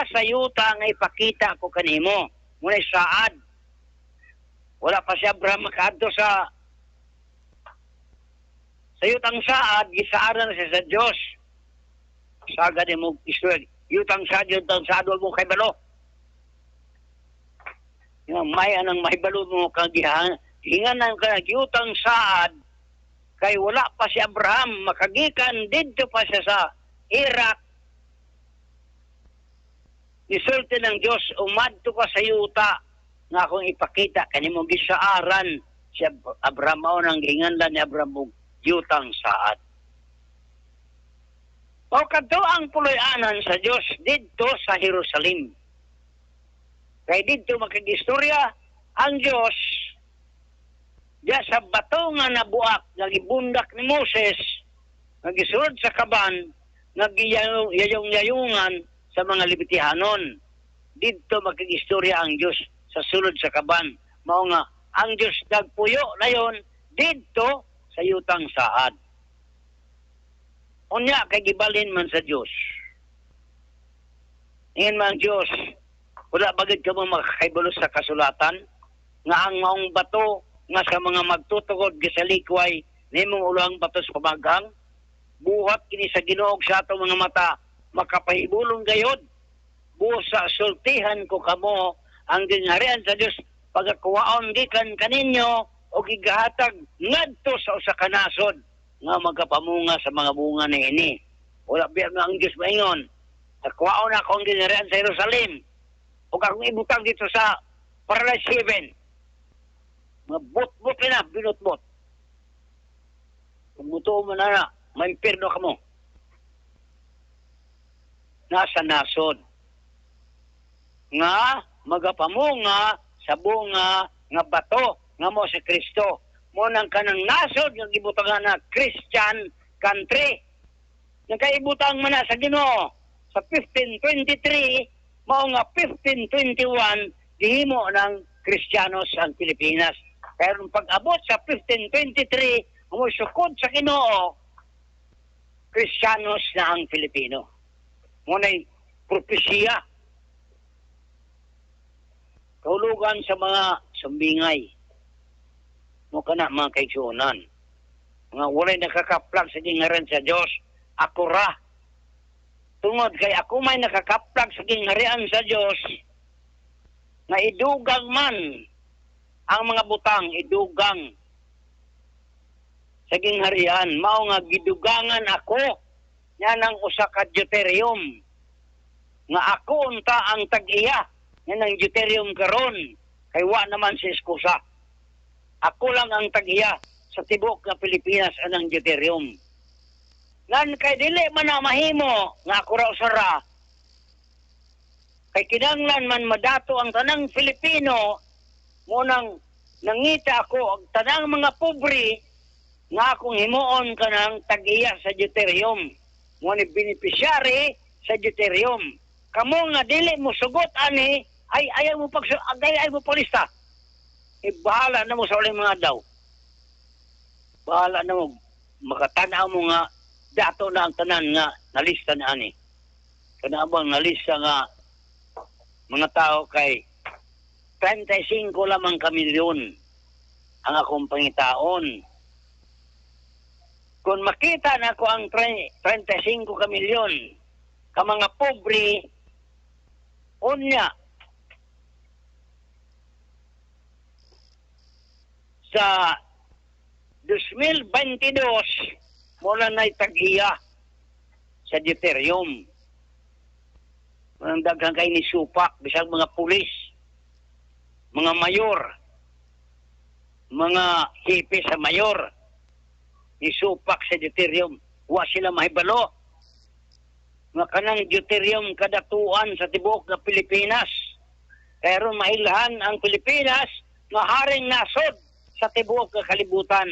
ka sa yuta nga ipakita ko kanimo. Muna saad. Wala pa si Abraham makaadto sa yutang saad, gisaaran na siya sa Diyos. Saga ni mo Israel, yutang saad, wag mo kaybalo. Yung may anang mahibalo mo kagihan, hinganan ka yutang saad, kay wala pa si Abraham makagikan didto pa siya sa Iraq. Gisulti ng Diyos, umadto ka sa yuta nga akong ipakita kanimo. Gisaaran si Abraham, mao nang gihinganlan ni Abraham og yutang saad. O kadto ang puloy-anan sa Dios didto sa Jerusalem. Kay didto makigistorya ang Dios diya sa bato nga nabuak nga gibundak ni Moses nga gisulod sa kaban nga giyayong-yayungan sa mga Lebitihanon. Didto makigistorya ang Dios sa sulod sa kaban. Mao nga ang Dios nagpuyo na yon didto sa yutang saad. Unya kay gibalhin man sa Dios. Ingon man ang Dios, wala bagid ka mo makakaibalo sa kasulatan nga ang maong bato nga sa mga magtutukod gisalikway nimong ulohang bato sa pamaghang, buhat kini sa Ginoo sa atong mga mata makapahibulong gayod. Busa sultihan ko kamo, ang gingharian sa Dios pagakuwaon gikan kaninyo o gigahatag ngadto sa usa ka nasod nga magapamunga sa mga bunga niini. Wala biya nga ang Dios maingon, "Kuwaon ako ang gingharian sa Jerusalem ug akong ibutang dito sa Paradise Heaven." Mga bot-bot na, binot-bot. Kung mutuo mo na na, maimpirno ka mo. Nasa nasod nga magapamunga sa bunga nga bato nga mo si Kristo. Mo nang kanang nasod nga gibutangan na Christian country. Nga kaibutang man na sa Ginoo sa 1523, mao nga 1521 gihimo ng Kristiyanos ang Pilipinas. Pero pag-abot sa 1523, mo sukod sa Ginoo, Kristiyanos na ang Pilipino. Mo na'y propesiya. Kahulugan sa mga sumbingay. Mo kana mga kaigsuonan. Mga walay nakakaplag sa gingharian sa Dios, ako ra. Tungod kay ako may nakakaplag sa gingharian sa Dios, nga idugang man ang mga butang, idugang sa gingharian, mao nga gidugangan ako nya ng usa ka deuterium nga ako unta ang tag-iya nya ng deuterium karon, kay wa naman si eskusa. Ako lang ang tag-iya sa tibuok nga Pilipinas anang deuterium. Ngan kay dili man na mahimo nga ako ra usara, kay kinahanglan man madato ang tanang Filipino, mo nang nangita ako og tanang mga pobre nga akong himuon kanang tag-iya sa deuterium, mo ni beneficiary sa deuterium. Kamo nga dili mo sugot ani, ay ayaw mo pag agay ay mo palista, e bahala na mo sa uling mga daw, bahala na mo. Makatanaw mo nga dato na ang tanan nga nalista na ani, kana bang nalista nga mga tao, kay 35 lamang ka milyon ang akong pangitaon. Kung makita na ko ang 35 ka milyon ka mga pobre, unya sa 2022 mula na'y tag-iya sa deuterium. Walang daghang kay ni supak, bisag mga pulis, mga mayor, mga hepe sa mayor, ni supak sa deuterium. Wa sila mahibalo nga kanang deuterium kadatuan sa tibuok nga Pilipinas. Pero mailhan ang Pilipinas nga haring nasod sa tibuok nga kalibutan.